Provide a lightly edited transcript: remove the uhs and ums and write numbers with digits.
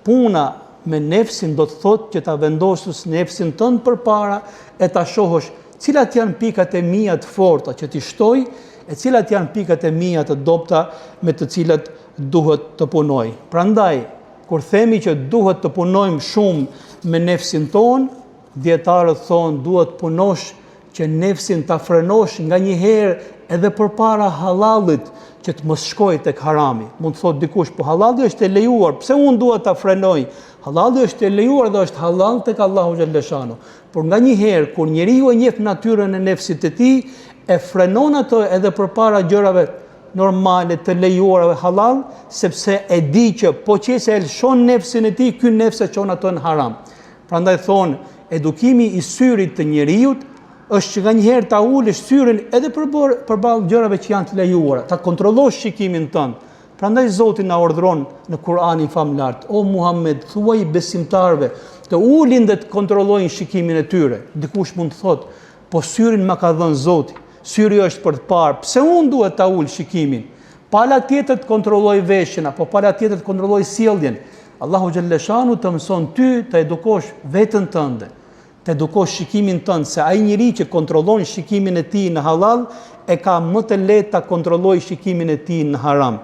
Puna me nefsin do të thotë që ta vendosësh nefsin tënd përpara e ta shohësh cilat janë pikat e mia të forta që t'i shtoj e cilat janë pikat e mia të dobëta me të cilat duhet të punoj. Prandaj, kur themi që duhet të punojmë shumë me nefsin tonë, dijetarët thonë duhet të punosh që nefsin ta frenosh nganjëherë edhe përpara hallallit që të mos shkojë tek harami. Mund të thotë dikush, po hallalli është e lejuar, pse unë duhet ta frenoj? Hallalli është e lejuar dhe është hallall tek Allahu xhelleshanu. Por nganjëherë kur njeriu e njeh natyrën e nefsit të tij, e frenon atë edhe përpara gjërave normale të lejuara hallall, sepse e di që po qe se e lëshon nefsin e tij, ky nefs e çon atë në haram. Prandaj thonë, edukimi i syrit të njeriut është që nganjëherë ta ulësh syrin edhe përbër, përballë gjërave që janë të lejuara, ta kontrollosh shikimin tënd. Prandaj Zoti na urdhëron në Kur'anin famëlartë, o Muhammed, thuaj besimtarëve të ulin dhe të kontrollojnë shikimin e tyre. Dikush mund të thotë, po syrin ma ka dhënë Zoti, syri është për të parë, pse unë duhet ta ul shikimin? Pala tjetër të kontrollojë veshjen apo pala tjetër të kontrollojë sjelljen. Allahu xhelleshanu të mëson ty të edukosh veten tënde, të edukosh shikimin tënd, se ai njeri që kontrollon shikimin e tij në hallall e ka më të lehtë ta kontrollojë shikimin e tij në haram.